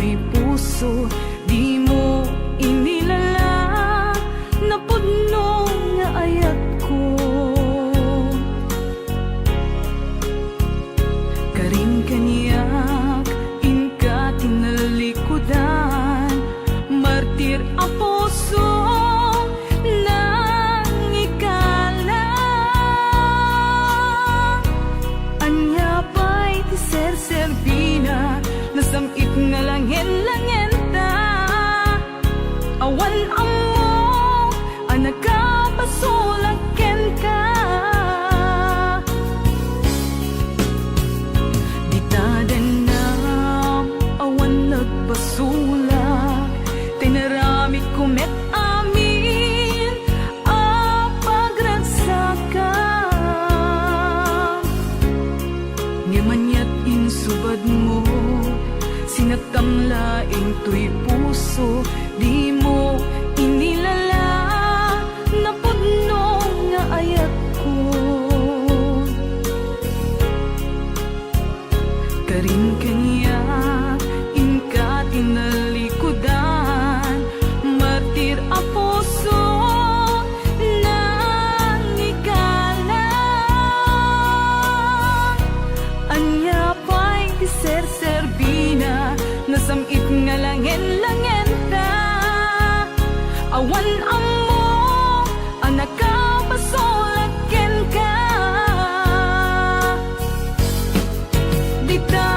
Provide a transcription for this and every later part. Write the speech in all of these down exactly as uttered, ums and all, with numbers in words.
Puso, dimo inilala, napudno nga ayatko. Karin kaniak, inka tinalikudan, martir a puso, nangikala. Ania pay ti serserbina, nasam-it nga langen-langenta. Awan ammo a nakabasolak kenka. Dita dennam, awan nagbasolak, tinaramidko met amin a pagragsakam. Ngem aniat insubadmo, sinattam laeng toy puso, dimo inilala, napudno nga ayatko. Karin kaniak, inka tinalikudan, martir a puso, nangikala. Ania pay ti serserbina, nasam-it nga langen-langenta. Awan ammo a nakabasolak kenka. Dita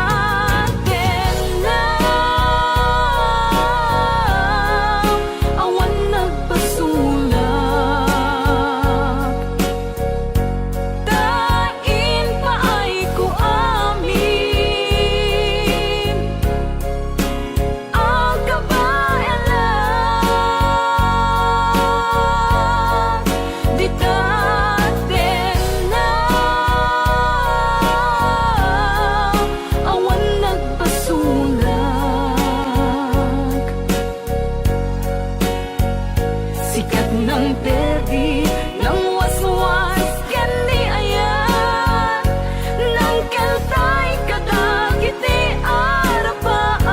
dennam, awan nagbasolak, ta impaayko amin a kabaelan. Dita dennam, awan nagbasolak. Sika ti nangperdi, nangwaswas ken ni ayat, nangkeltay kadagiti arapaam.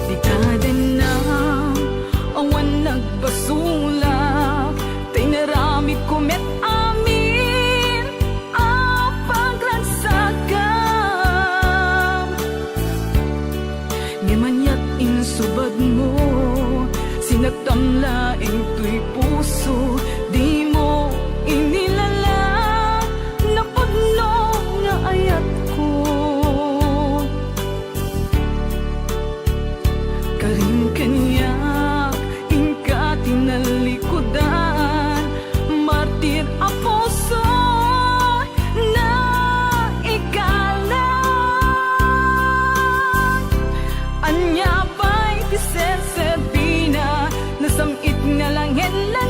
Dita dennam, awan nagbasolak, ta inaramidko met amin a pagragsakam. Ngem aniat insubadmo, sinattam laeng toy puso, dimo inilala, napudno nga ayatko. Karin kaniak, inka tinalikudan, martir a puso, naikalang. Ania pay ti serserbina, nasam-it nga langen-langen.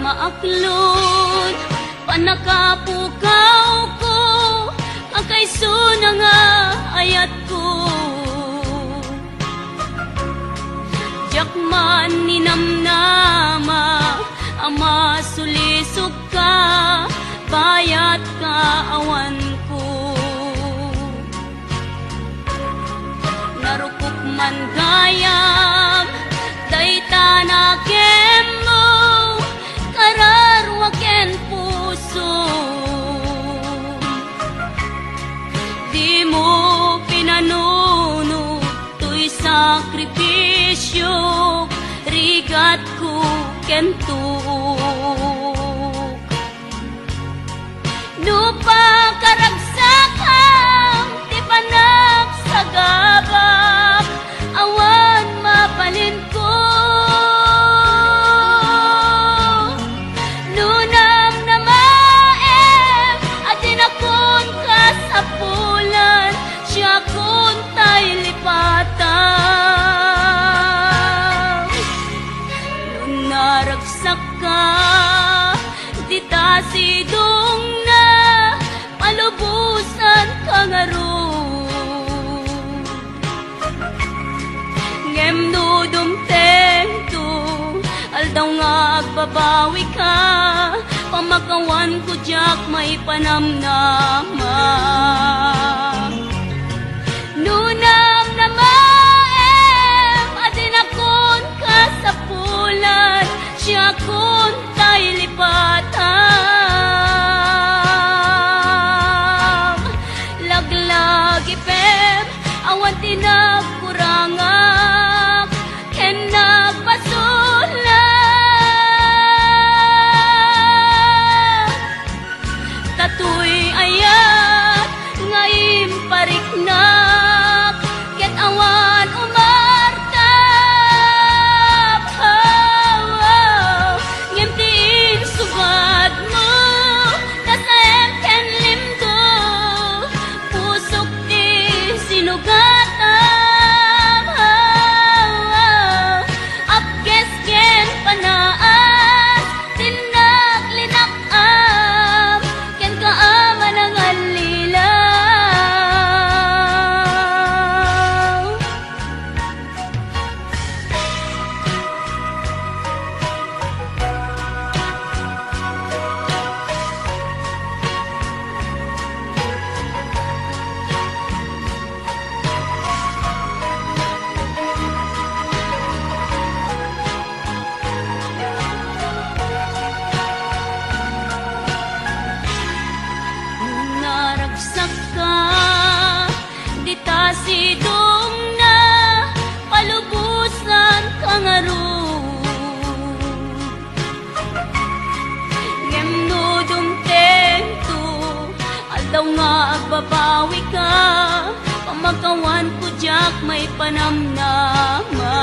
Aklon, pannakapukawko, a kaysona nga ayatko. Diak man ninamnama a masulisogka, bayat kaawanko. Narukop man gayam dayta nakemmo, kararua ken puso. Dimo pinanunot toy sakripisiok, rigatko ken tuok. No pakaragsakam ti panagsagabak, awan mabalinko. No namnamaem a dinakon kasapulan, siakon tay lipatam. No naragsakka, dita sidongna, palubosanka ngarud. Ngem no dumtengto, aldaw nga agbabawika, pamakawanko diak maipanamnama. No namnamaem a dinakon kasapulan, siakon tay lipatam. Laglagipem, awan ti nagkurangak ken nagbasolak. Ta toy ayat nga impariknak, ket awan umartap. Oh, oh. Ngem ti insugatmo, kasaem ken limdo, pusok ti sinugatam. Oh, oh. Apkes ken panaas, tinnak linak-am, kenka a manangallilaw. No naragsakka, dita sidongna, palubosanka ngarud. Ngem no dumtengto, aldaw nga agbabawika, pamakawanko diak maipanamnama.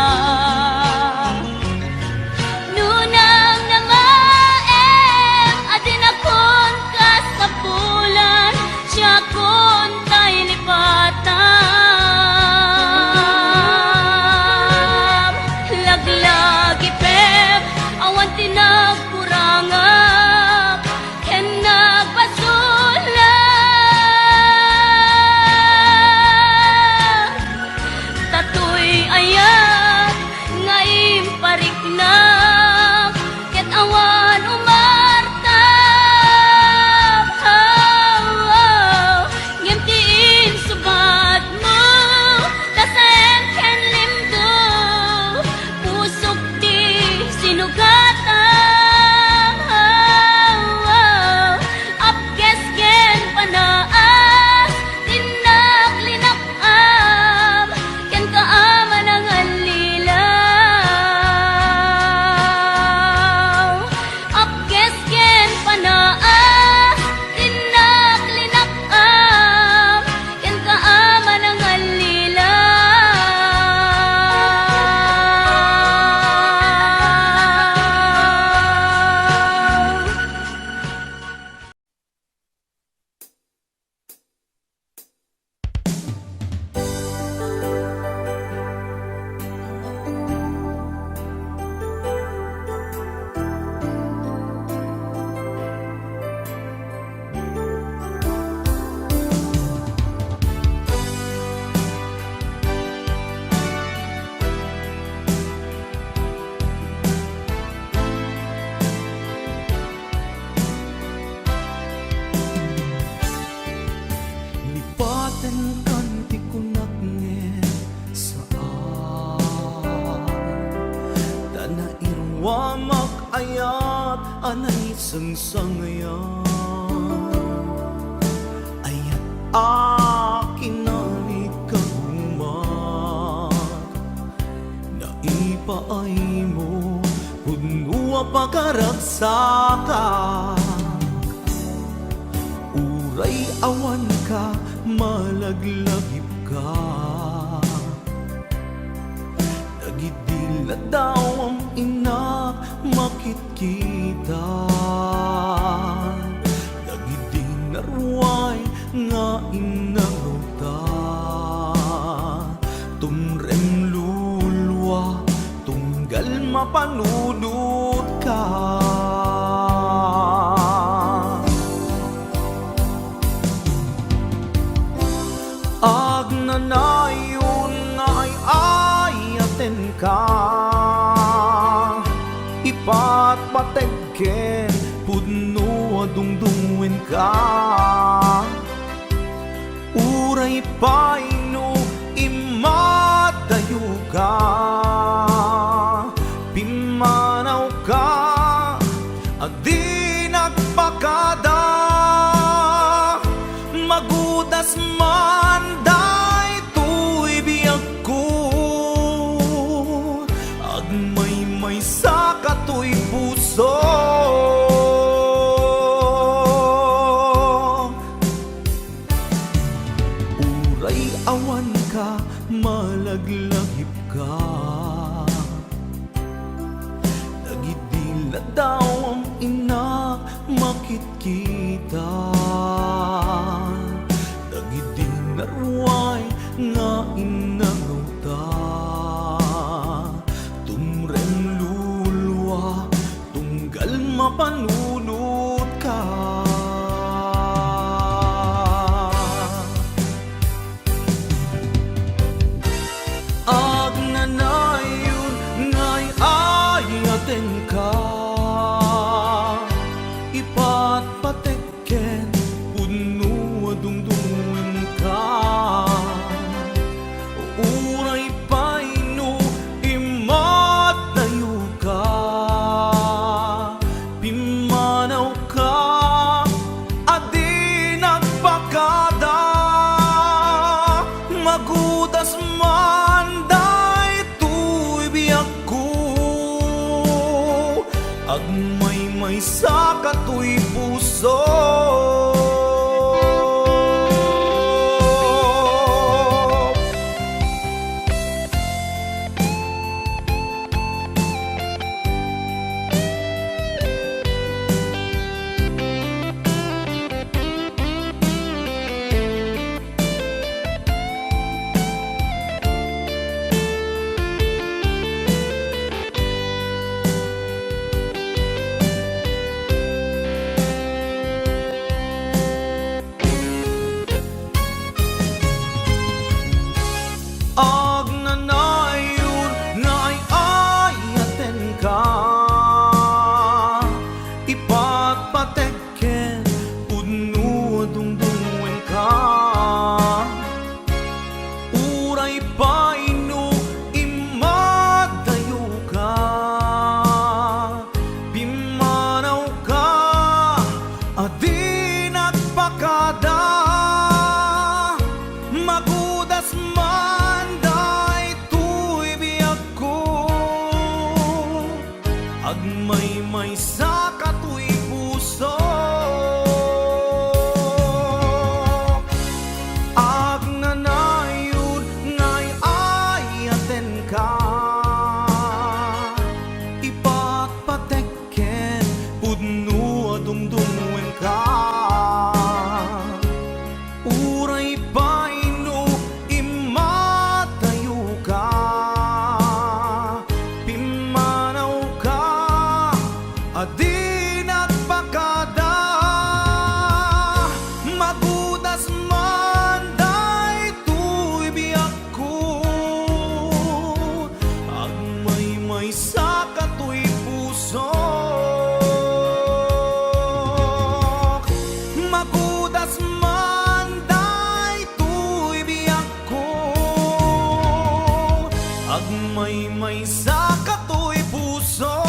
No namnamaem a dinakon kasapulan, siakon tay lipatam. Laglagipem, awan ti nagkurangak ken nagbasolak. Ta toy ayat nga Sangsangayan, ayat a kinalikagumak, naipaaymo, pudno a pakaragsak. Uray awanka, malaglagipka. Dagidi ladawam, innak makitkita. Dagidi naruay nga innangawta. Tumrem lulua, tunggal mapanunotka. Agnanayon nga ay-ayatenka, ipatpateg ken pudno a dungdungngoenka. Uray pay no immadayoka, pimmanawka a di nagpakada. Magudas man daytoy biagko, agmaymaysa katoy puso. Uray awanka, malaglagipka. Dagidi ladawam, innak makitkita. Dagidi naruay nga innangawta. Tumrem lulua, tunggal mapanunotka. Agnanayon nga ay-ayatenka, ipatpateg ken pudno a dungdungngoenka. Uray pay no immadayoka, pimmanawka a di nagpakada. Magudas man daytoy biagko, agmaymaysa katoy puso. Agnanayon nga ay-ayatenka, ipatpateg ken pudno a dungdungngoenka. Uray pay no immadayoka, pimmanawka a di nagpakada. Magudas man daytoy biagko, agmaymaysa katoy puso. Agnanayon nga ay-ayatenka, ipatpateg ken pudno a dungdungngoenka. Uray pay no immadayoka, pimmanawka a di nagpakada. Magudas man daytoy biagko, agmaymaysa katoy pusok. Magudas man daytoy biagko, agmaymaysa katoy pusok.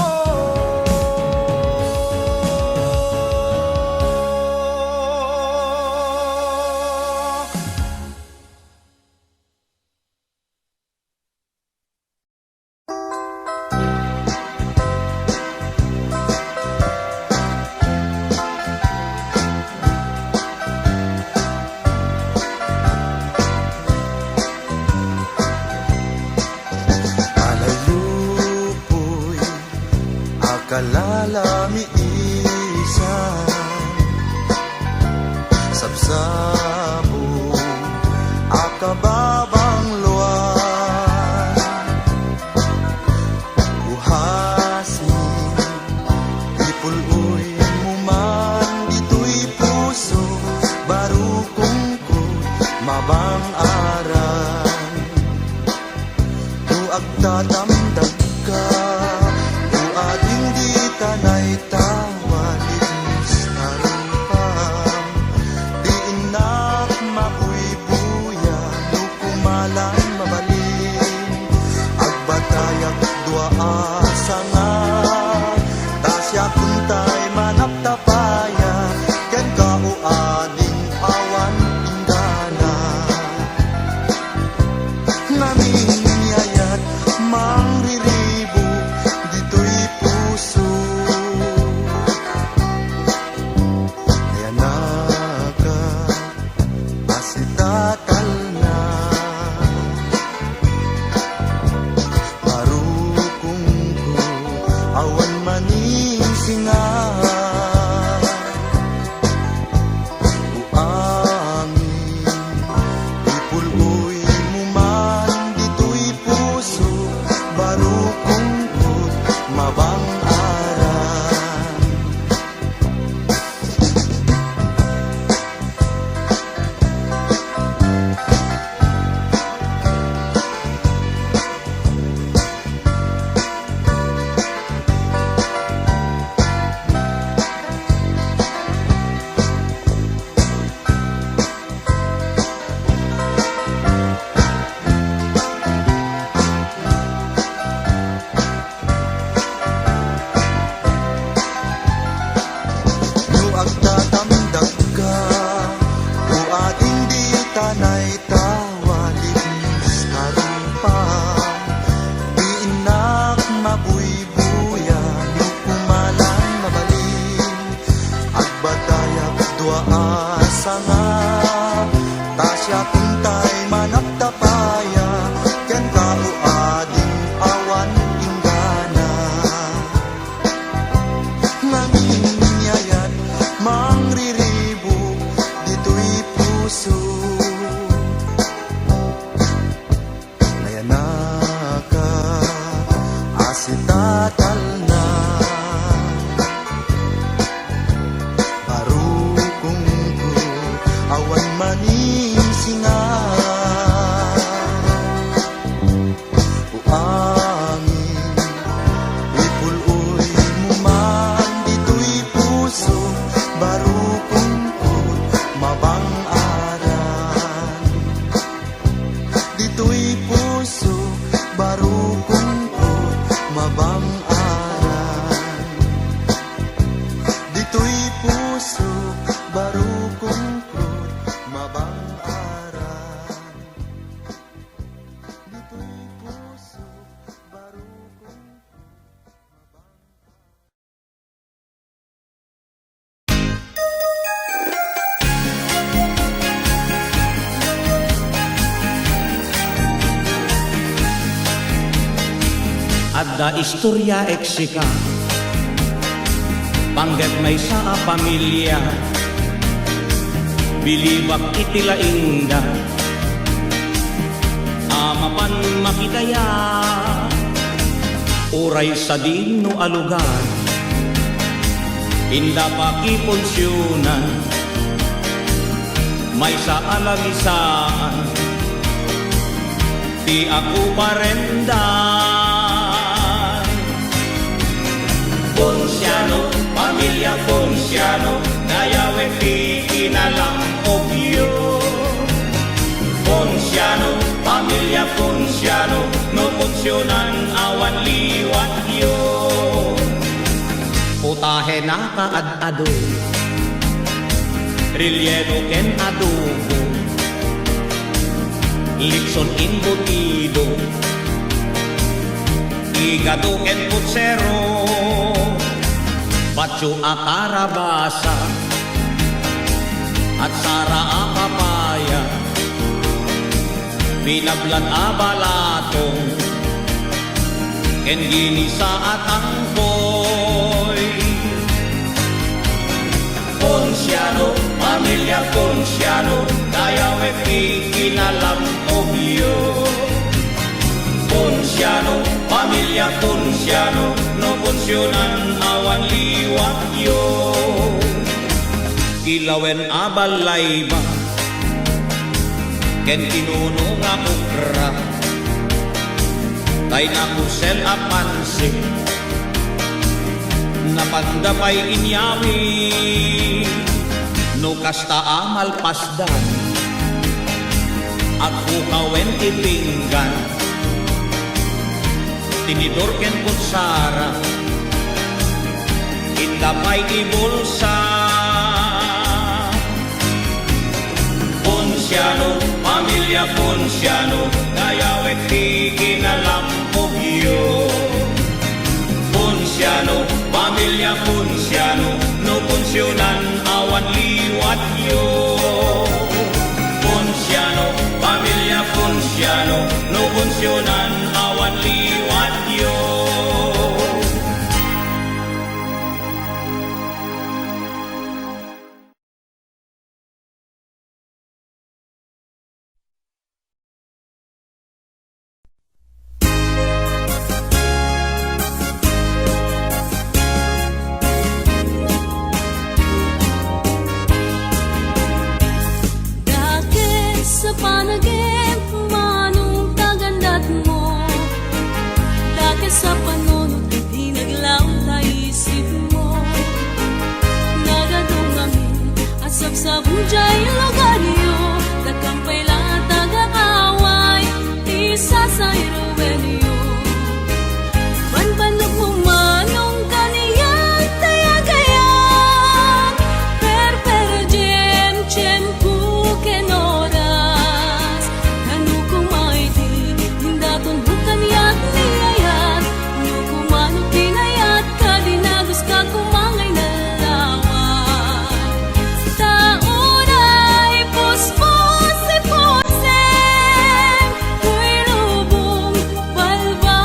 Lalamiisan, sabsabong a kababangloan. Buhasni, ipul-oymo man ditoy puso, barukongko, mabang-aran. No agtatamdagka, o ading dita naytawa, linis a rupam. Di innak mabuybuya, no kumalan mabalin. Agbatayak dua a sanga, ta siak untay manaptapaya, kenka o ading awan inggana. Ngamin ni ayat mangriribuk ditoy puso. Ayanaka, asitatalna. Barukongko, awan maning singa. Buangin, ipul-oymo man ditoy puso, barukongko, mabang-aran. No agtatamdagka, o ading dita naytawa, linis a rupam. Di innak mabuybuya, no kumalan mabalin. Agbatayak dua a sanga, ta siak untay manaptapaya, kenka o ading awan inggana. Ngamin ni ayat mangriribuk ditoy puso. Nayanaka, asitatalna. Barukongko, awan maning singa. Buangin, ipul-oymo man ditoy puso, barukongko, mabang-aran. Ditoy puso, barukongko, mabang-aran. Ditoy puso, barukongko, mabang-aran. Ditoy puso, barukongko, mabang-aran. Adda istorya eksika, panggep maysa a pamilia. Bilibak iti laingda a mapan makitaya. Uray sadino a lugar, inda pakipunsionan, maysa a lamisaan ti akuparenda. Ponciano, pamilia Ponciano, nayawet ti kinalang-ogyo. Ponciano, pamilia Ponciano, no punsionan awan liwatyo. Putahe nakaad-ado, relleno ken adobo, litson embutido, igado ken putsero, patio a karabasa, atsara a papaya, binablat a balatong, ken ginisa a tangkol. Pamilia Ponciano, dayawek ti kinalampogyo. Ponciano, Pamilia Ponciano, no Poncionan awan liwatyo. Kilawen a balayba ken kinuno nga okra, tay nakusel a pansit, napanda pay inyami. No kasta a malpasdan, agpukawen ti pinggan, tinidor ken kutsara, inda pay ibulsa. Ponciano, Pamilia Ponciano, dayawek ti kinalampogyo. Ponciano, Pamilia Ponciano, no Poncionan awan liwatyo. Ponciano, Pamilia Ponciano, no Poncionan awan liwatyo. Dakes a panagem, Manong Tagandatmo. Dakes a panunot ti naglaw ta isipmo. Nagadu ngamin a sabsabon diay lugaryo, dakam pay la taga-away ti sasairuenyo. Banbanogmo, Manong, kaniak ti agayam, perperdiem tiempo ken oras. Tano koma iti indatonmo kaniak ni ayat, no koma no pinayat, kadi naguska koma nga inalawak. Ta uray puspusipusen, toy lubong, balbal,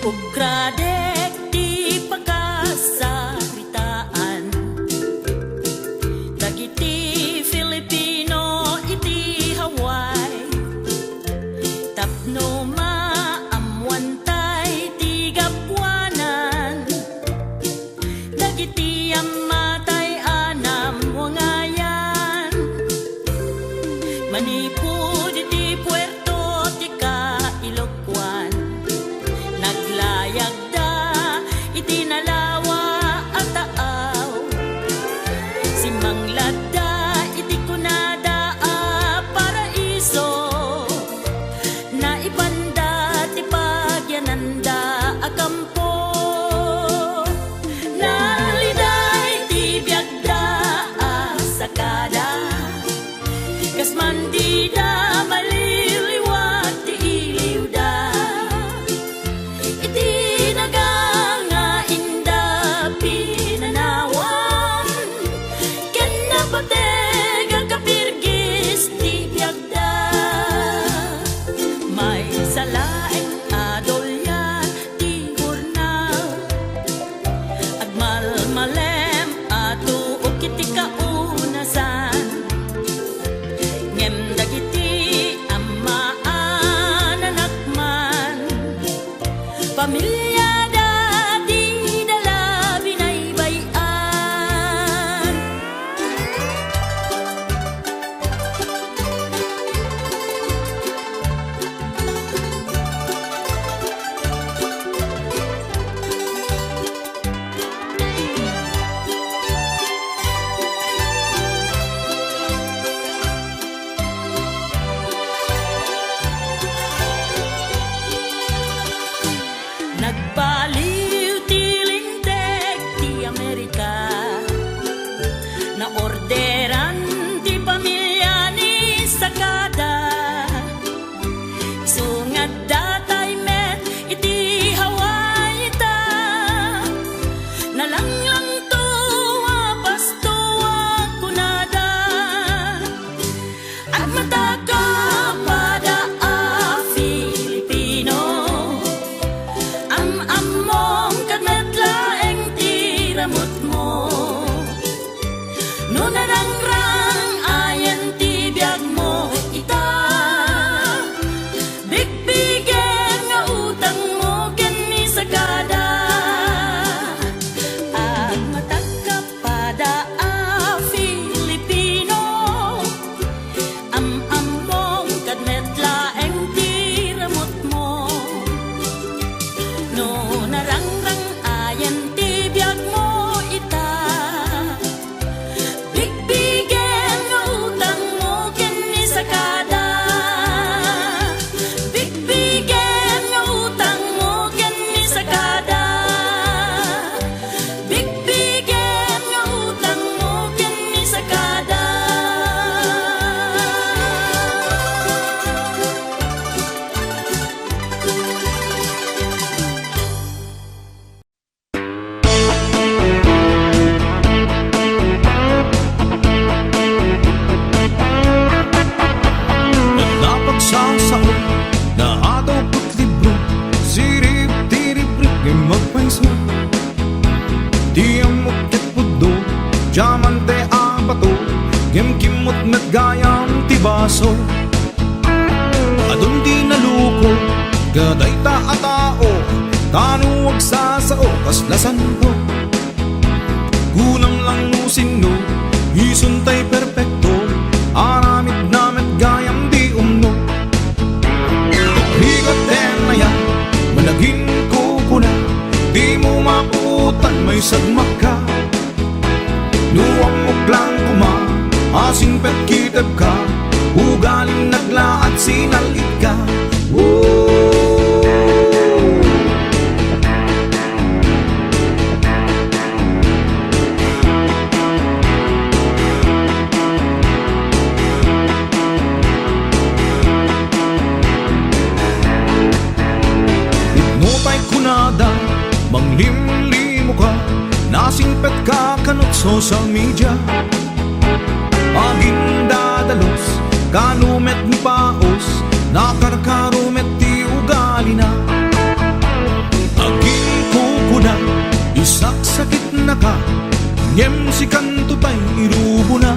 Ugradek ti pakasaritaan dagiti Filipino iti Hawaii tapno maammuantay ti gapuanan dagiti ammatay a namwangayan. Manipud iti puerto ti Kailokuan, naglayagda iti nalawa a taaw. Simmangladda iti kunada a paraiso. Naipanda ti pagyananda a kampo. Naliday ti biagda a sakada. Kas man dida maliliwat ti iliwda. Iti naga nga inda pinanawan, ken napateg a kapirgis ti biagda. Maysa laeng a dolyar ti hurnal, agmalmalem a tuok iti kaunasan. Ngem dagiti amma a nanakman, pamiliada dida la binaybay-an. Nagbaliw ti Linteg ti Amerika. Naorderan ti pamilia ni Sakada. Isu nga adda tay met iti Hawaii ta. Nalanglangto a pasto a kunada. Agmataka pada a Filipino, am-ammom ket met laeng ti ramutmo. No narangrang ayan ti biagmo ita, bigbigem nga utangmo ken ni Sakada. Agmataka pada a Filipino, am-ammom ket met laeng ti ramutmo. No narangrang ayan ti biagmo ita, bigbigem nga utangmo ken ni Sakada. Bigbigem nga utangmo ken ni Sakada. Bigbigem nga utangmo ken ni Sakada. Napagsasao, naadaw ket libro, sirib ti ribrib, ngem agpayso. Ti ammok ket pudno, diamante a bato, ngem kimmot met gayam ti baso. Adun ti naluko, kadayta a tao, tano agsasao, kasla santo. Kunam lang no sinno, isuntay perfecto, aramidna met gayam ti umno. Rigat ten aya, managinkukuna, dimo mapuotan, maysagmakka. No ammok lang koma a singpet kitebka, ugalim naglaat sinal-itka. Oh. Pudno tay kunada, manglimlimoka, Singpetka kanut social media. Agindadalus, kano met ni paus, nakarkaro met ti ugalina. Aginkukuna, isaksakitnaka, ngem sikanto tay irubona.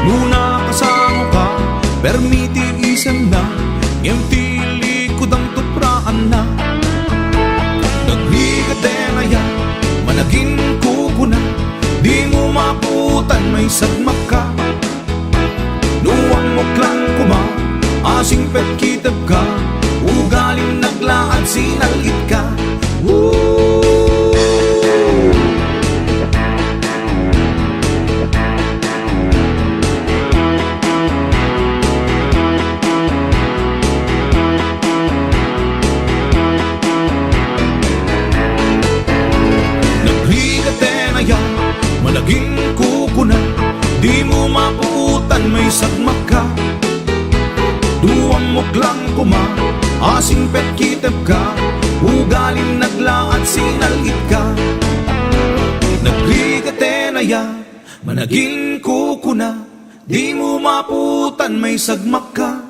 No nakasangoka, permi ti isemna, ngem ti likudam tupraanna. Nagrigat ten aya, managinkukuna, dimo mapuotan maisagmakka. No ammok lang koma a singpet kitebka, ugalim naglaad sinal-itka. Woo! Nagrigat ten aya, managinkukuna, dimo mapuotan maisagmakka. No ammok lang koma a singpet kitebka, ugalim naglaad sinal-itka. Nagrigat ten aya, managinkukuna, dimo mapuotan maisagmakka.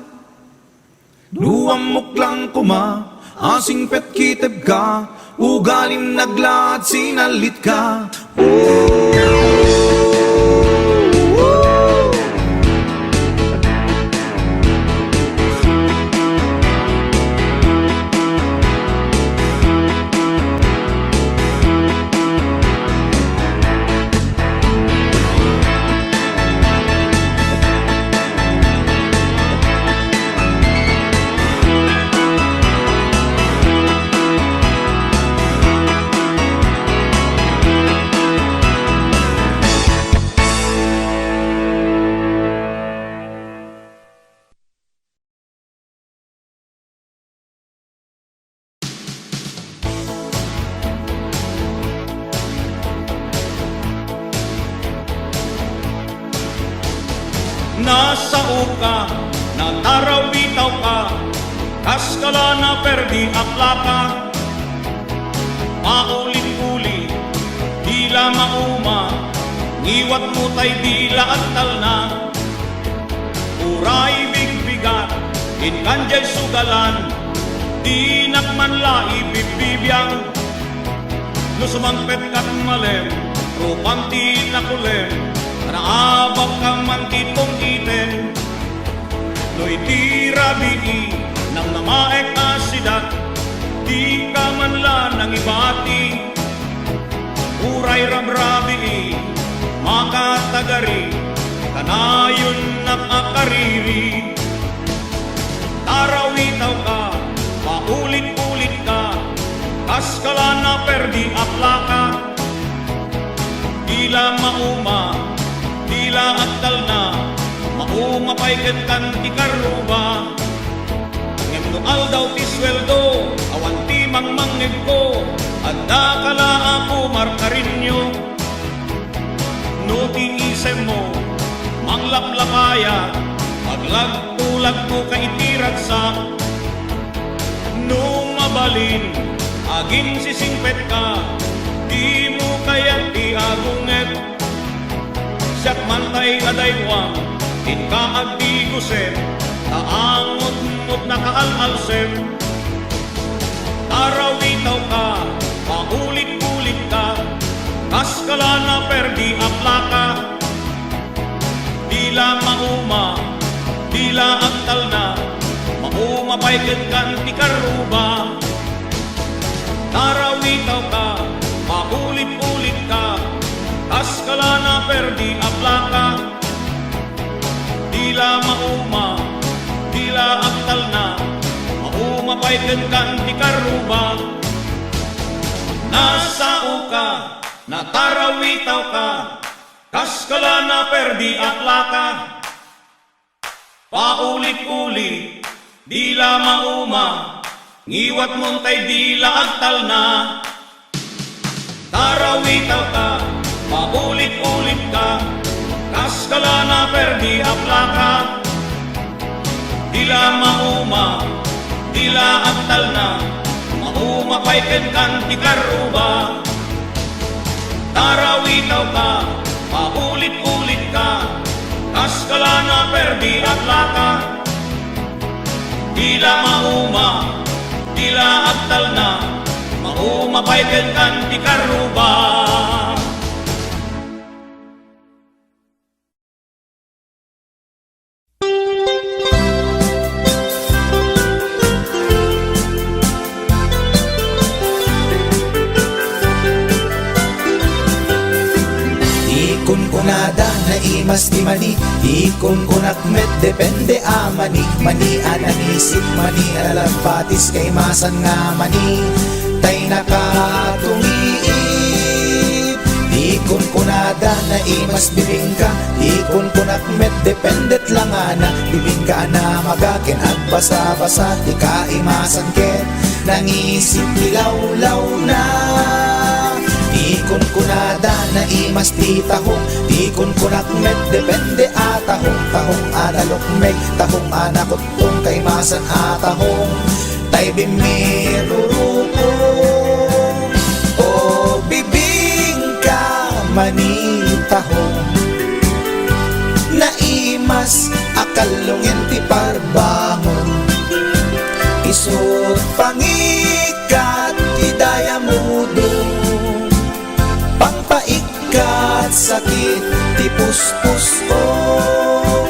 No ammok lang koma a singpet kitebka, ugalim naglaad sinal-itka. Nasaoka, natarawitawka, kas kala naperdi a plaka. Paulit-ulit, dila mauma, ngiwatmo tay dila agtalna. Uray bigbigat, inkan diay sugalan, dinak man la ibibbibiang. No sumangpetkak malem, rupam ti nakulem, naabakka man ti tungiten. No iti rabii, namnamaek a sidak, dika man la nangibati. Uray rabrabii, makatagari, kanayonnak a kariri. Tarawitawka, paulit-ulitka, kas kala naperdi a plaka. Dila mauma, dila agtalna, mauma pay ket kan ti karruba. Ngem no aldaw ti sueldo, awan ti mangmangngegko, adda ka la a pumarkarinyo. No ti isemmo, manglaplapaya, aglagtulagtoka iti ragsak. No mabalin, aginsisingpetka, dimo kayat ti agunget. Siak man tay adaywang, inka agdigusem, ta angotngot nakaal-alsem. Tarawitawka, paulit-ulitka, kas kala naperdi a plaka. Dila mauma, dila agtalna, mauma pay ket kan ti karruba. Tarawitawka, paulit-ulitka, kas kala naperdi a plaka. Dila mauma, dila agtalna, mauma pay ket kan ti karruba. Nasaoka, natarawitawka, kas kala naperdi a plaka. Paulit-ulit, dila mauma, ngiwatmon tay dila agtalna. Tarawitawka, paulit-ulitka, kas kala naperdi a plaka. Dila mauma, dila agtalna, mauma pay ket kan ti karruba. ka, maulit-ulit ka, kas kalana perdi at laka. Dila mauma, dila agtalna, mauma pay kenkan ti karruba. Ti kunkunada, naimas ti mani. Ti kunkunak met, depende a mani. Mani a nangisip, mani a lalagpatis, kaimasan nga mani. Tay nakatungiip. Ti kunkunada, naimas bibingka. Ti kunkunak met, dependet langana. Bibingka a namaga ken agbasa-basa ti kaimasan ket nangisip ti lawlawna. Ti kunkunada, naimas ti tahong. Ti kunkunak met, depende a tahong. Tahong a nalukmeg, tahong a nakutong, kaimasan a tahong. Tay bimmirurukong, o bibingka, mani tahong. Naimas a kallungen ti parbangon. Isut' pangikat ti dayamudong. Pangpaikkat sakit ti puspusong.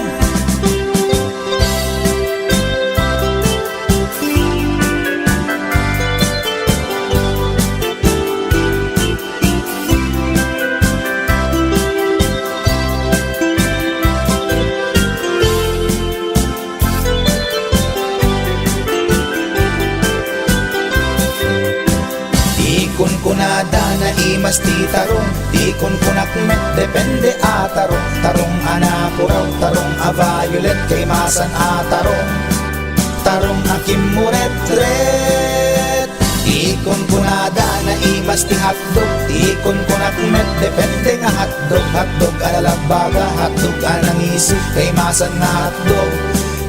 Ti kunkunada, naimas ti tarong. Ti kunkunak met, depende a tarong. Tarong a napuraw, tarong a violet, kaimasan a tarong. Tarong a kimmuretret. Ti kunkunada, naimas ti hotdog. Ti kunkunak met, depende nga hotdog. Hotdog a lalagbaga, hotdog a nangisip, kaimasan nga hotdog.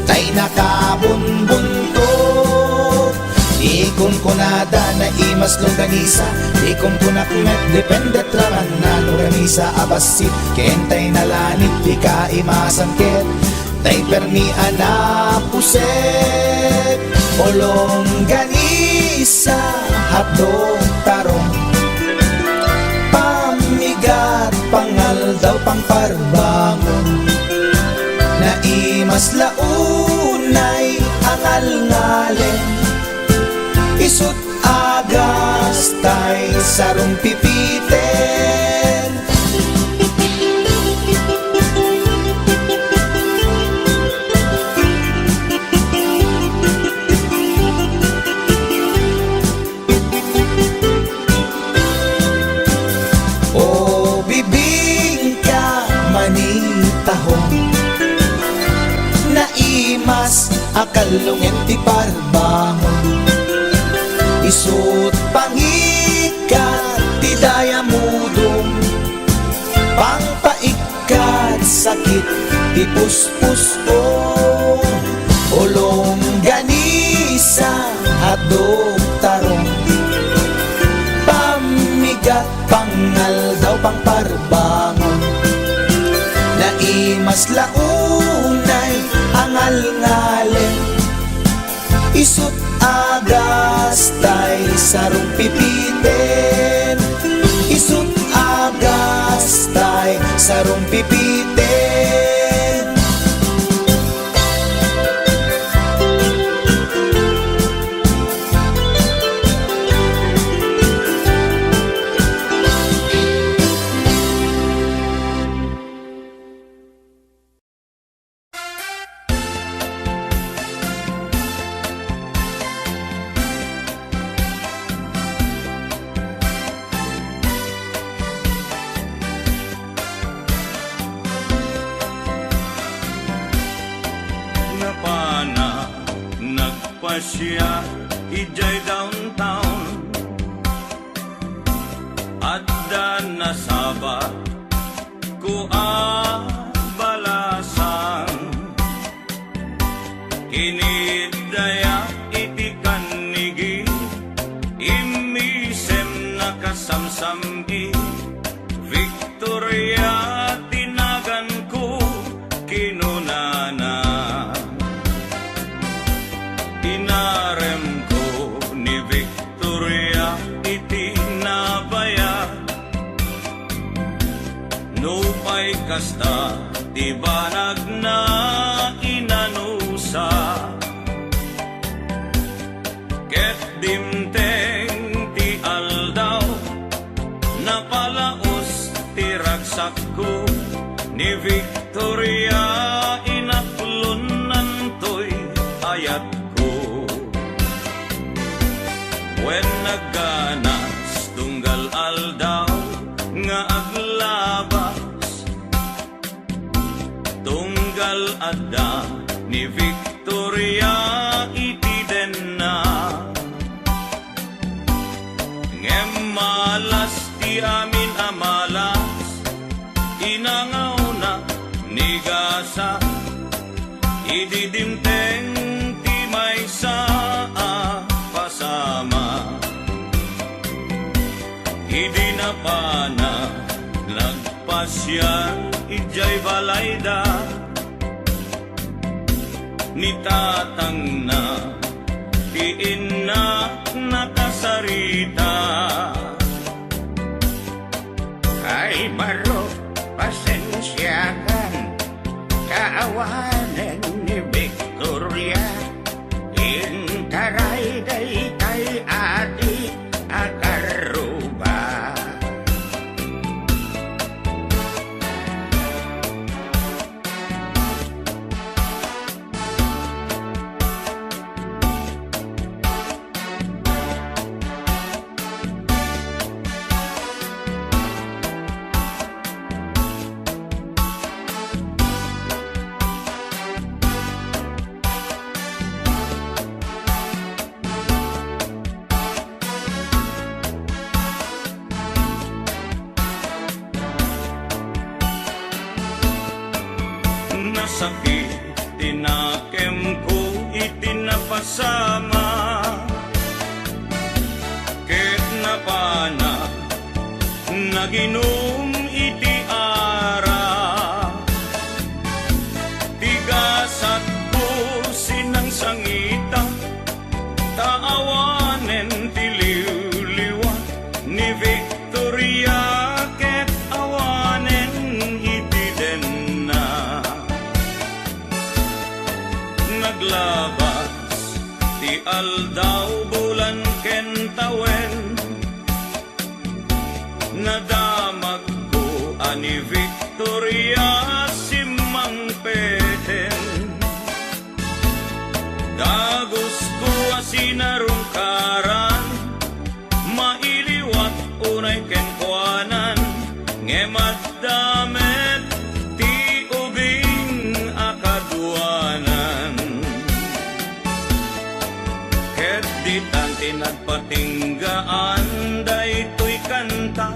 Tay nakabunbuntot. Ti kunkunada, naimas longganisa. Ti kunkunak met, depende raman na longganisa a bassit. Ken tay nalanit, ti kaimasan ket tay permi a napuset. O longganisa, hotdog, tarong, pammigat, pangaldaw, pangparbangon. Naimas la unay a ngalngalen. Isut' agas tay sarumpipiten. O bibingka, mani tahong, naimas a kallungen ti parbangon. Isut' pangikat ti dayamudong, pangpaikkat sakit ti puspusong. O longganisa, hotdog, tarong, pammigat, pangaldaw, pangparbangon. Naimas la unay a ngalngalen. Isut' agas tay sarumpipiten. Isut' agas tay sarumpipiten. Napana nagpasiar idiay downtown. Adda nasabat ko a balasang. Kinidaya iti kannigi, immisem nakasamsam-i. Victor Victoria ti naganko, kinunana. Inaremko ni Victoria iti nabayag. Nupay kasta ti banagna, inanusa. Ket dimteng ti aldaw, napalaos ti ragsakko, ni Victoria inaklonnantoy ayatko. Wen nagganas tunggal aldaw nga aglabas, tunggal adda ni Victoria iti denna. Ngem malas ti amin a malas, inangawna ni gasa, idi dimteng ti maysa a pasama. Idi napana, nagpasiar idiay balayda. Ni tatangna ti innak nakasarita. Ay, barok, pasensiakan, kaawanen ni Victoria. Intaray daytay adi a karruba. Nasakit ti nakemko iti napasama, ket napana, naginum iti arak. Ti gasatko sinangsangita, ta awanen ti liwliwa ni Victoria ket awanen iti denna. Naglabas ti aldaw, bulan ken tawen, nadamagko a ni Victoria simmangpeten. Dagusko a sinarungkaran, mailiwat unay kenkuanan, ngem adda met ti ubing a kaduanan. Ket ditan ti nagpatinggaan daytoy kanta.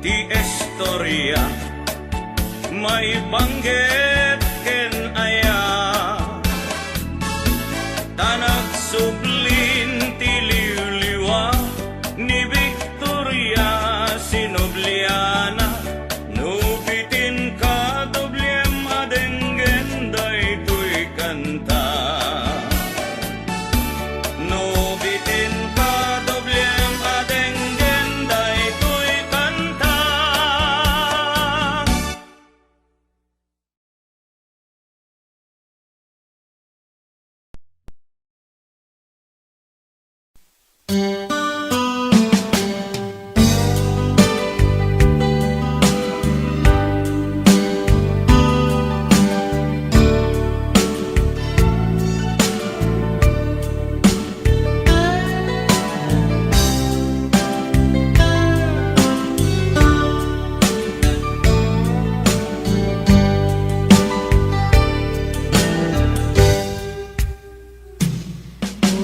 Ti istoria maipanggep ken aya, ta nagsublin ti liwliwa ni Victoria sinubliana. No bitin ka, dobliem a denggen daytoy kanta. No bitin ka, dobliem a denggen daytoy kanta.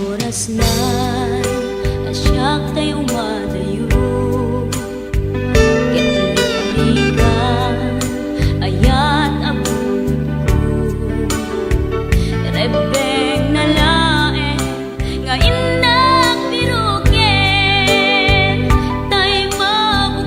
Oras na a siak tay umadayo, ket lipligan ayat a bunotko. Rebbengna laeng nga innak biroken, tay mabu-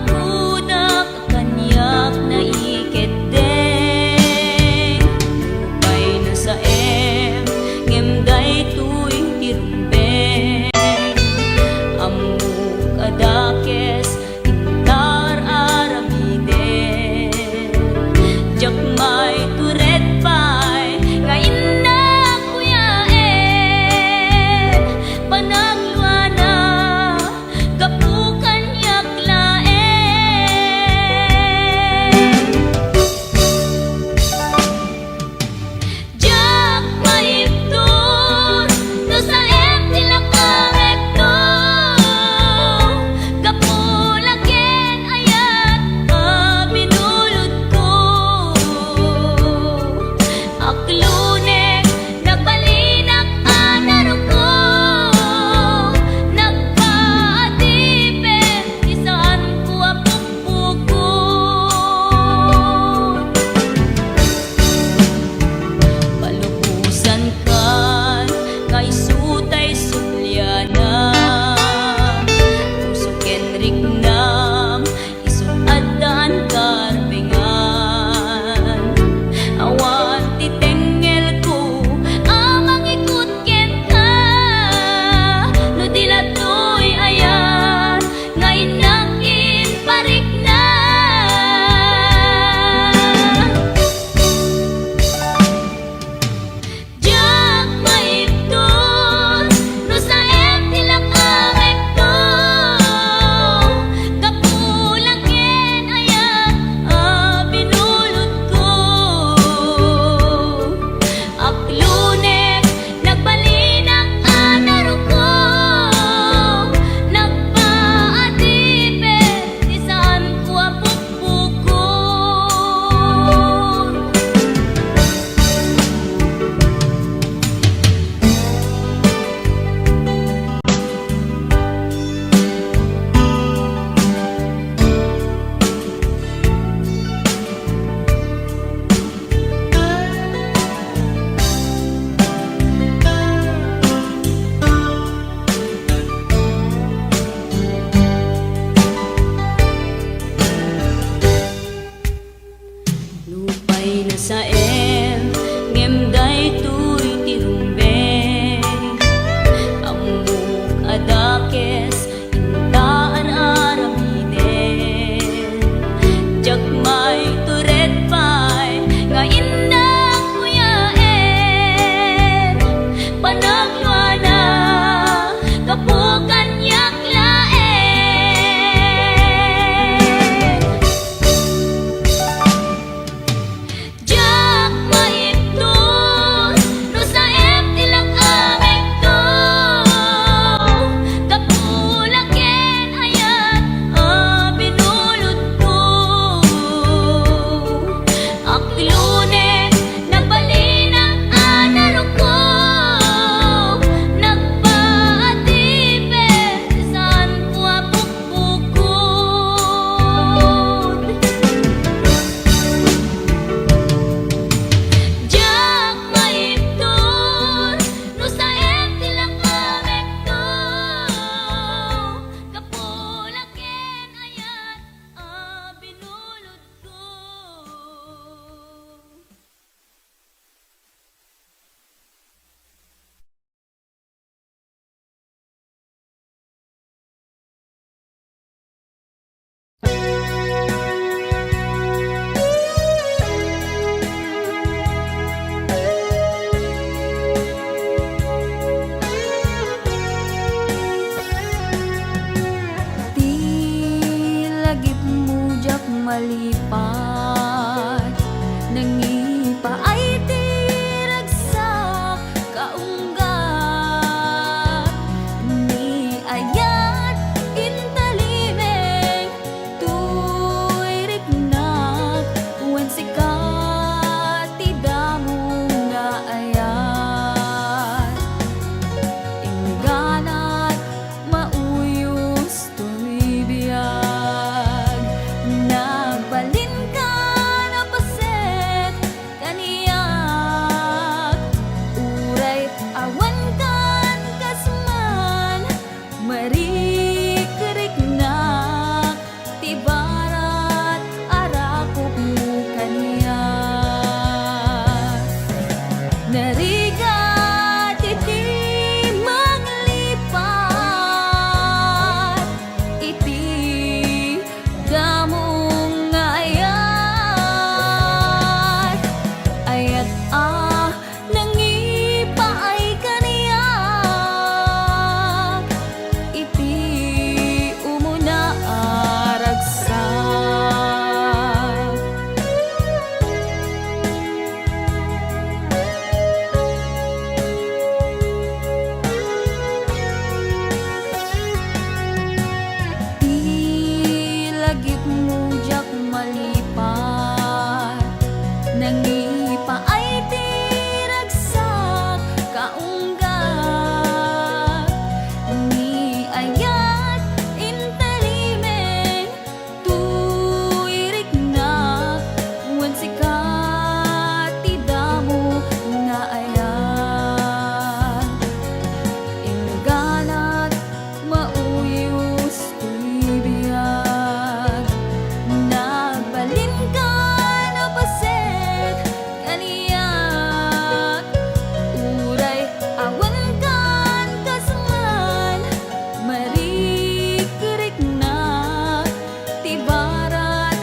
Lipat, nangipaay ti ragsak, kaunggat ni ayat, intalimeng, tuy riknak, wen sika ti damo nga ayat. Ingganat, mauyos toy biag, nagbalinkan a paset kaniak, uray awan kan kas man, marikriknak ti barat a rakopmo kaniak. Narigat iti manglipat iti damo nga ayat, ayat a nangipaay kaniak iti umuna a ragsak. Ti lagipmo diak malipat, nangipaay ti ragsak, kaunggat ni ayat, intalimeng, tuy riknak, wen sika ti damo nga ayat. Ingganat, mauyos toy biag, nagbalinkan a paset kaniak, uray awan kan kas man, marikriknak ti barat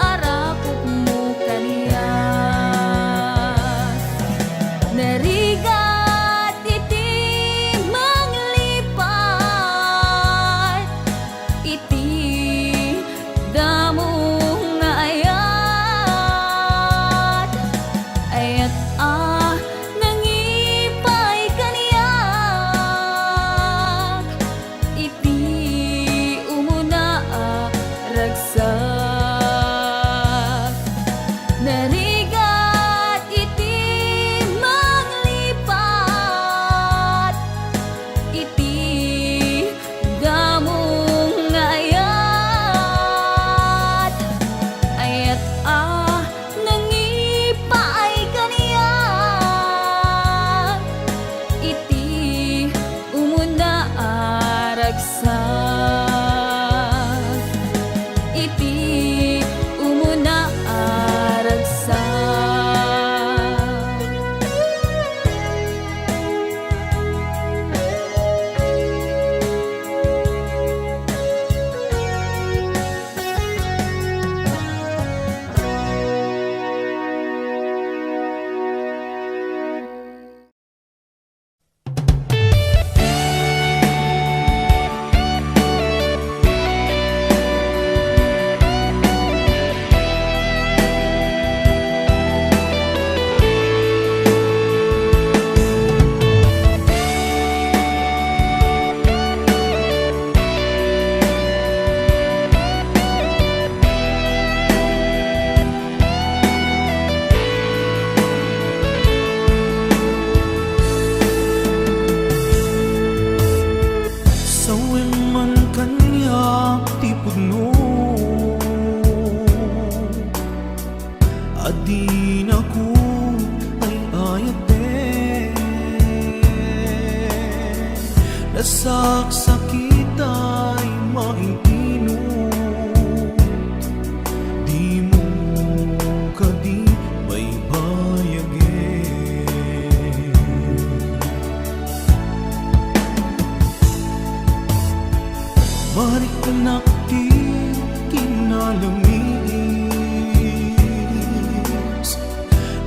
a rakopmo kaniak. Narigat iti manglipat iti damo nga ayat, ayat a nangipaay kaniak iti umuna a ragsak. Narigat iti manglipat iti damo nga ayat, ayat a nangipaay kaniak iti umuna a ragsak, iti umuna a ragsak. Sawen man kaniak ti pudno a dinako ay-ayaten. Nasaksakit ay maintino. Dimo kadi baybayagen? Mariknak ti kinalamiis,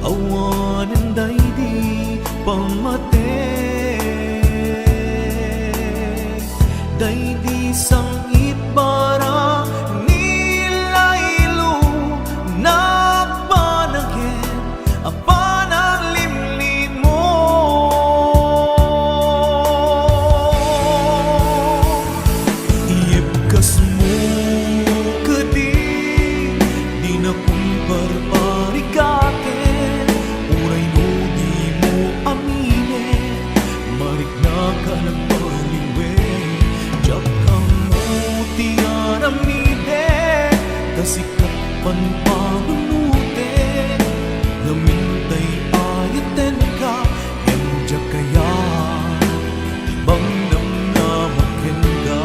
awanen daydi pammatek. Daydi sang-it bara ni Lailo Sika panpanunotek, ngamin tay ayatenka, ngem diak kayat ti mangnamnama kenka.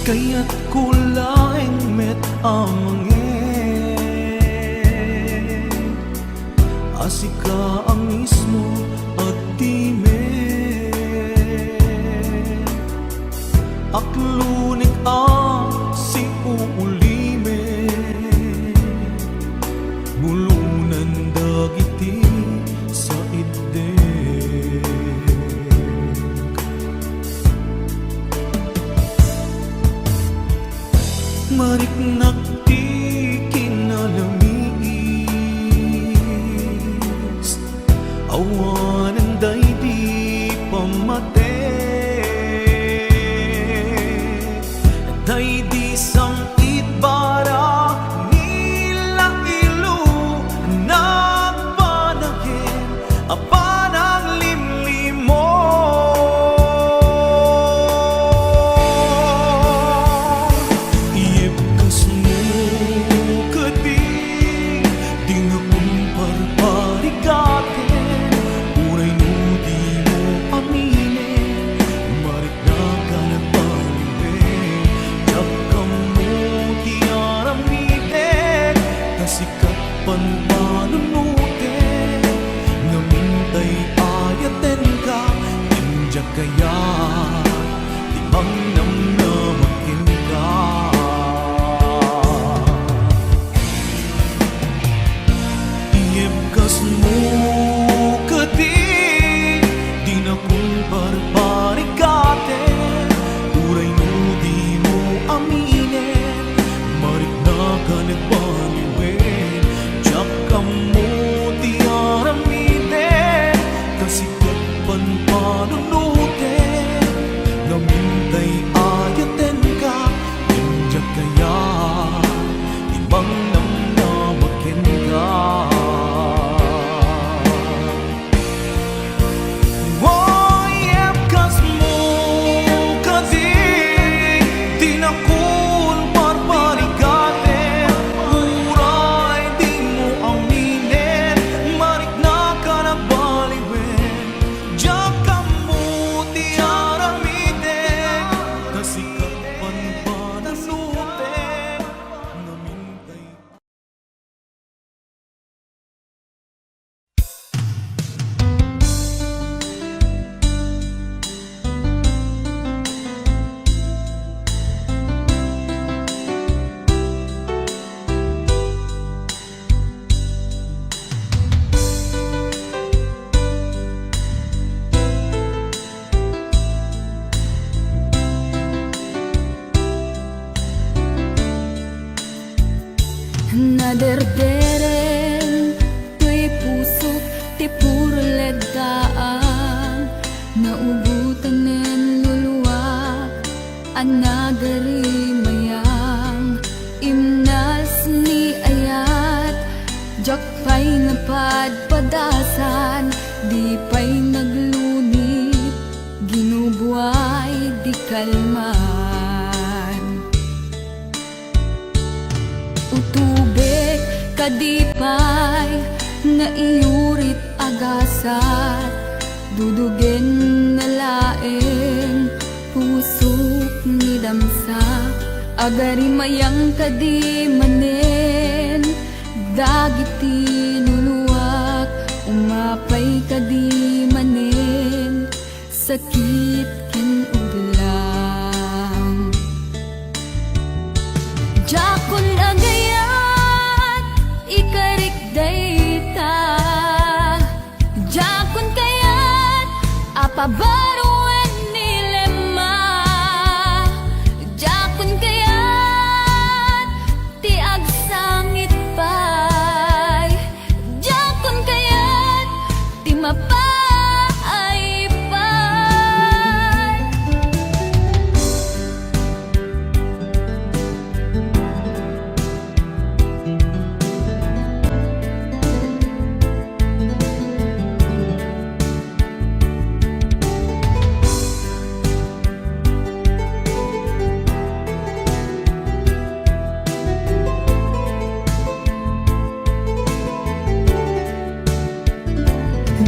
Kayatko laeng met a mangngeg a sika a mismo agdimek. Aklonek a siuulimek, bulonen dagiti saitdek. Mariknak ti kinalamiis, awanen daydi pammatek, daydi sang-itbara, nilailu, nagpanagen a pananglimlimon. Iyebkasmo kadi, dinakon parparigaten, uray no dimo aminen, mariknak a nagbaliwen, diak ammo ti aramidek, ta sika panpanunotek, ngamin tay ayatenka, ngem diak kayat ti mangnamnama kenka. Iyebkasmo kadi, dinakon parparigaten, uray no dimo aminen, mariknak a nagbaliwen, diak ammo ti aramiden, ta sika panpanunotek, ngamin tay ayatenka, ngem diak kayat ti mangnamnama kenka. Iyebkasmo kadi, dinakon parparigaten, uray dimo aminen, mariknak a nagbaliwen, diak ammo ti aramiden, ta sika panpanunotek, ngamin tay Naderdereng toy pusok ti purleddaan, naugotanen luluak a nagarimayang, imnas ni ayat, diak pay napadpadasan, di pay naglunit, ginubuay di kalman. Utubek kadi pay nga iyurit a gasat, dudugen na laeng pusok ni damsa. Agarimayang kadi manen dagiti luluak, umapay kadi manen sakit ken udlang. Diakon agayat ikarik dayta. Diakon kayat a Pabaruen ni Lema, diakon kayat ti agsangit pay, diakon kayat ti mapaaypay.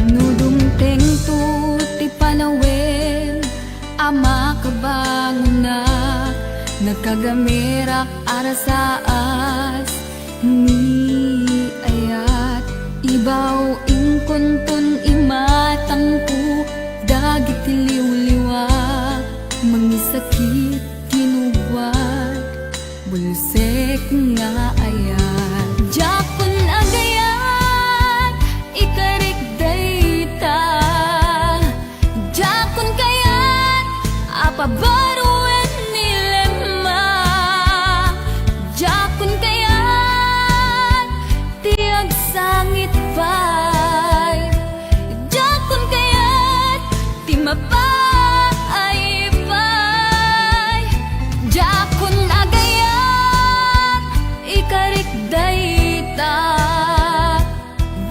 No dumtengto ti panawen a makabangonak, nakagamerak a rasaas ni ayat. Ibaw inkonton imatangko dagiti liwliwa, mangisakit kinugwad, bulsek nga ayat. Diakon agayat ikarik dayta. Diakon kayat a pabaruen ni Lema. Diakon kayat ti agsangit pay. Diakon kayat ti mapaaypay. Diakon agayat ikarik dayta.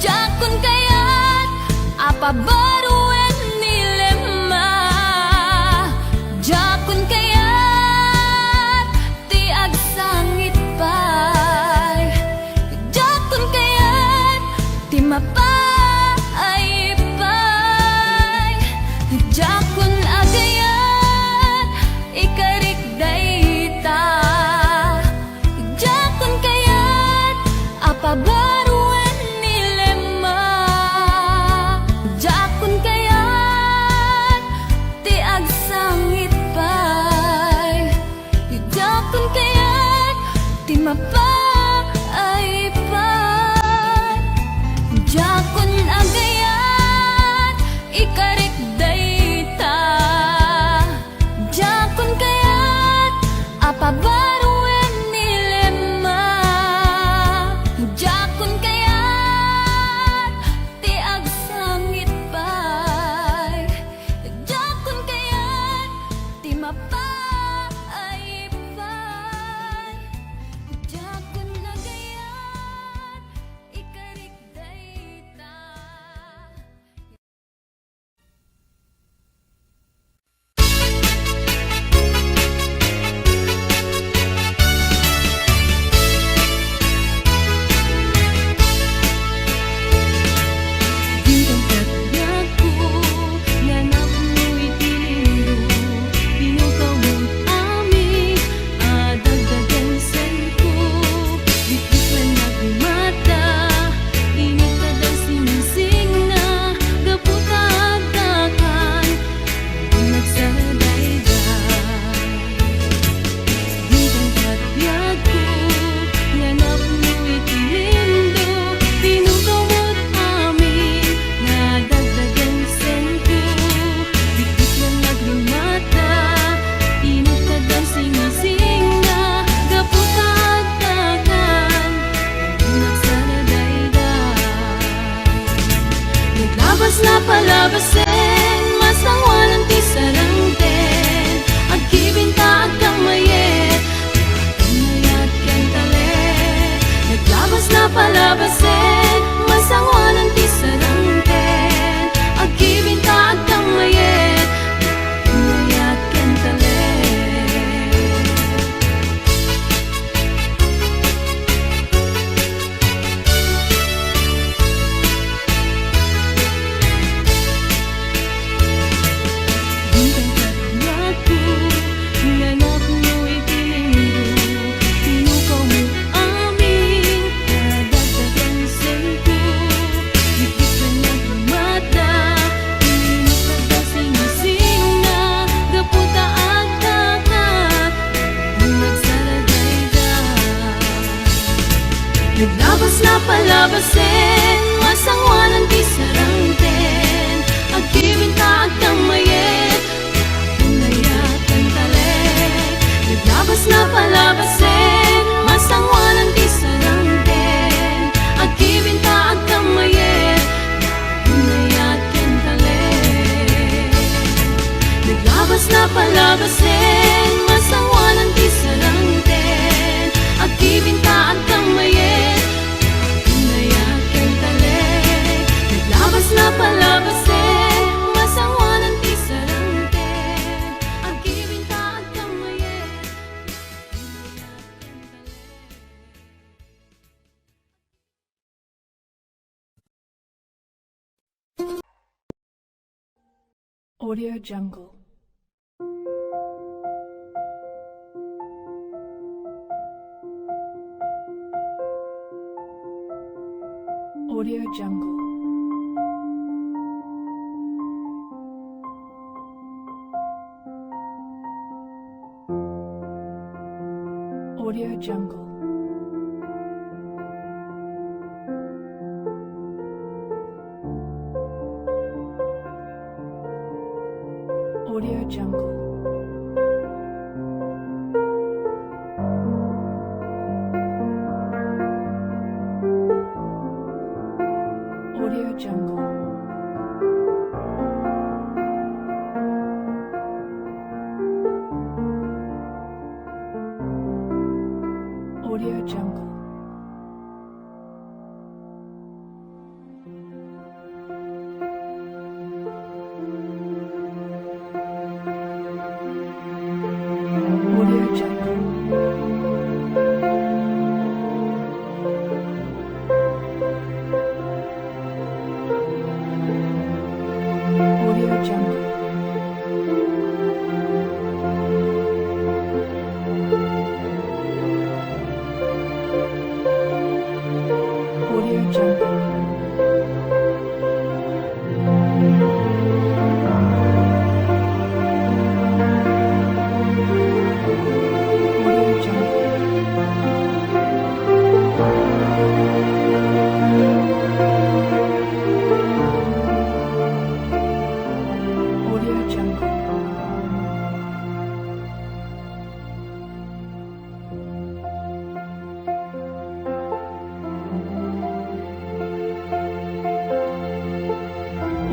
Diakon kayat a pabaruen ni Lema. Diakon kayat ti agsangit pay. Diakon kayat ti mapaaypay. Diakon agayat ikarik dayta. Diakon kayat a pabaruen ni Lema. Diakon kayat ti agsangit pay. Diakon kayat ti mapaaypay. Diakon agayat ikarik dayta. Diakon kayat a pabaruen ni Lema. Diakon kayat ti agsangit pay. Diakon kayat ti mapaaypay. Diakon agayat ikarik dayta. Dintang ket biagko nga napno iti lindo, pinukawmo amin a dagdagen senko. Bitbit wen nagmata, init ta dagsinsinna, gapu ta agdakan, nagsardayday. Dintang ket biagko nga napno iti lindo, pinukawmo amin nga dagdagen senko. Bitbit wen nagmata, init ta dagsinsinna, gapu ta agdakan, nagsardayday. Naglabas la palabasen, masangoanan ti sarengten, agkibin ta agkammayet, agkammayat ken talek. Naglabas la palabasen, masangoanan ti sarengten, agkibin ta agkammayet, agkammayat ken talek. Palabasen, masangoanan ti sarangten. Agbibinta, agkammayet, inayat ken talek. Naglabas na palabasen, masangoanan ti sarangten. Agbibinta, agkammayet, inayat ken talek. Audio Jungle. Audio Jungle. Audio Jungle. Audio Jungle. Audio Jungle. Audio Jungle. Audio Jungle. Audio Jungle. Audio Jungle. Audio Jungle. Audio Jungle.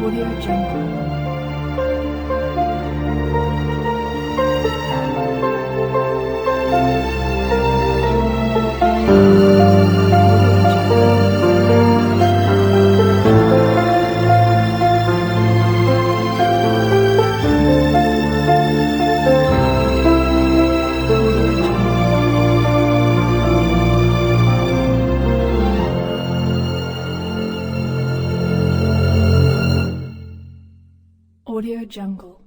Audio Jungle. Audio Jungle.